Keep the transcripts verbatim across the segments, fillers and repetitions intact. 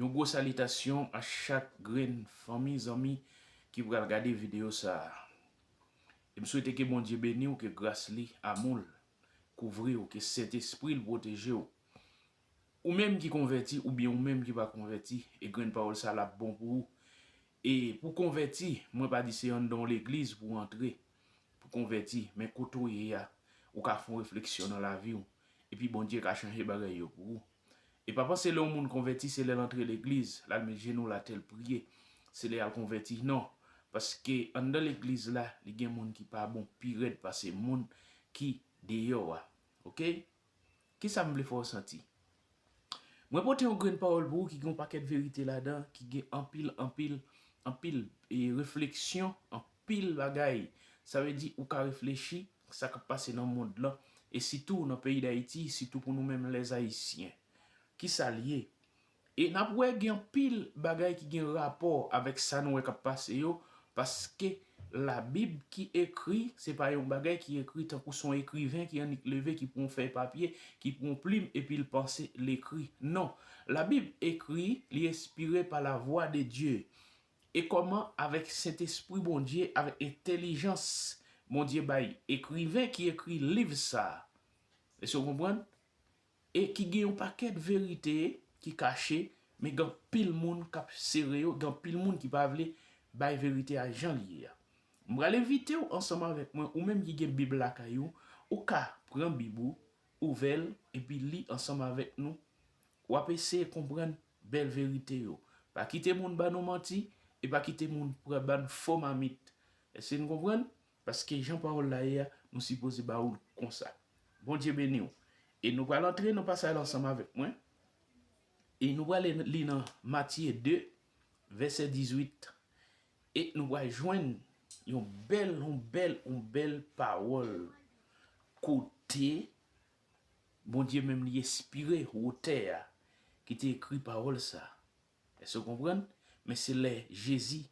Yon gwo salitasyon a chak grenn fanmi, zanmi ki pral gade videyo sa a. E m swete ke Bondye beni w, ke gras li, amou l, kouvri w, ke Sentespri l pwoteje w. Ou menm ki konvèti oubyen ou menm ki pa konvèti, e grenn pawòl sa a l ap bon pou ou. E pou konvèti, mwen pa di se anndan yon legliz pou w antre pou konvèti, men kote w ye a, ou ka fè yon refleksyon nan lavi w, epi Bondye ka chanje bagay yo pou ou. E pa panse lè yon moun konvèti, se lè l antre legliz, l al met jenou l atè, l priye, se lè y al konvèti. Non, paske anndan legliz la, li gen moun ki pa bon, pi rèd pase moun ki deyò a. Oke? Kisa m vle fè w santi? Mwen pote yon grenn pawòl pou ou ki gen yon pakèt verite ladan, ki gen anpil, anpil, anpil, e, refleksyon, anpil bagay. Sa vle di ou ka reflechi sa k ap pase nan mond lan, e sitou nan peyi Dayiti, sitou pou nou menm lèzayisyen. Kisa l ye? E n ap wè gen anpil bagay ki gen rapò avèk sa nou wè k ap pase yo, paske Labib ki ekri, se pa yon bagay ki ekri tankou se yon ekriven ki annik leve, ki pran yon fèy papye, ki pran yon plim, epi l panse l ekri. Non. Labib ekri, li enspire pa la vwa de Dye. E kòman avèk Sentespri Bondye, avèk entèlijans Bondye bay ekriven ki ekri liv sa a? Èske w konprann? E ki gen yon pakèt verite ki kache, men gen anpil moun k ap sere yo, gen anpil moun ki pa vle bay verite a jan l ye a. M pral envite w ansanm avèk mwen, ou menm ki gen Bib lakay ou, ou ka pran Bib ou, ouvè l, epi li ansanm avèk nou. W ap eseye konprann bèl verite yo. Pa kite moun ban nou manti, e pa kite moun pran ban n fo mamit. Èske n konprann? Paske jan pawòl la ye a, nou sipoze ba ou l konsa. Bondye beni w. E nou pral antre nan pasaj la ansanm avèk mwen. E nou pral li nan Matye de, vèsè dizuit. E nou pral jwenn yon bèl, yon bèl, yon bèl pawòl kote Bondye menm li enspire otè a ki te ekri pawòl sa. Èske w konprann? Men se lè Jezi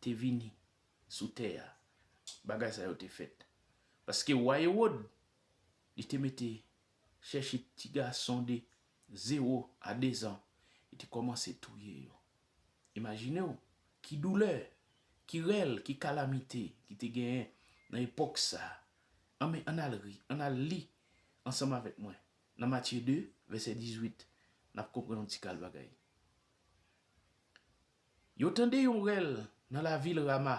te vini sou tè a, bagay sa yo te fèt. Paske wa Ewòd, li te mete chèche ti gason de zewo a dezan, li te kòmanse touye yo. Imajine w, ki doulè, ki rèl, ki kalamite ki te genyen nan epòk sa a. Anben, ann al ri, ann al li ansanm avèk mwen. Nan Matye de, vèsè dizuit, n ap konprann yon ti kal bagay. Yo tande yon rèl nan lavil Rama.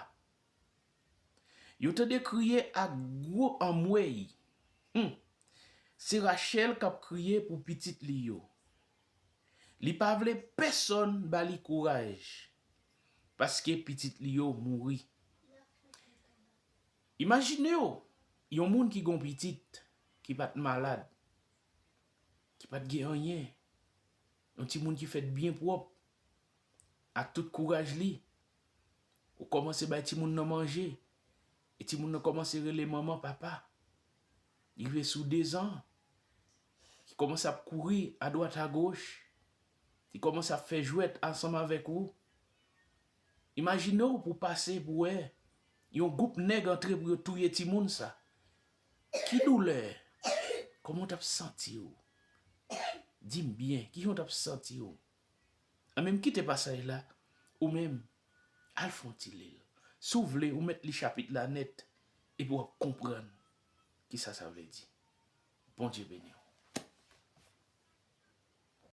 Yo tande kriye ak gwo anmwey. Hum! Se Rachèl k ap kriye pou pitit li yo. Li pa vle pèsonn ba li kouraj, paske pitit li yo mouri. Imajine w, yon moun ki gen yon pitit ki pa t malad, ki pa t gen anyen, yon timoun ki fèt byen pwòp, ak tout kouraj li, ou kòmanse bay timoun nan manje, e timoun nan kòmanse rele manman, papa. Li rive sou dezan, ki kòmanse ap kouri adwat agoch, ki kòmanse ap fè jwèt ansanm avèk ou. Imajine w pou w pase pou w wè yon gwoup nèg antre pou yo touye timoun sa. Ki doulè! Kòman w t ap santi w? Di m byen, kijan w t ap santi w? Anben, m kite pasaj la, ou menm, al fè yon ti li l. Si w vle, ou mèt li chapit la nèt, epi w ap konprann kisa sa vle di. Bondye beni w.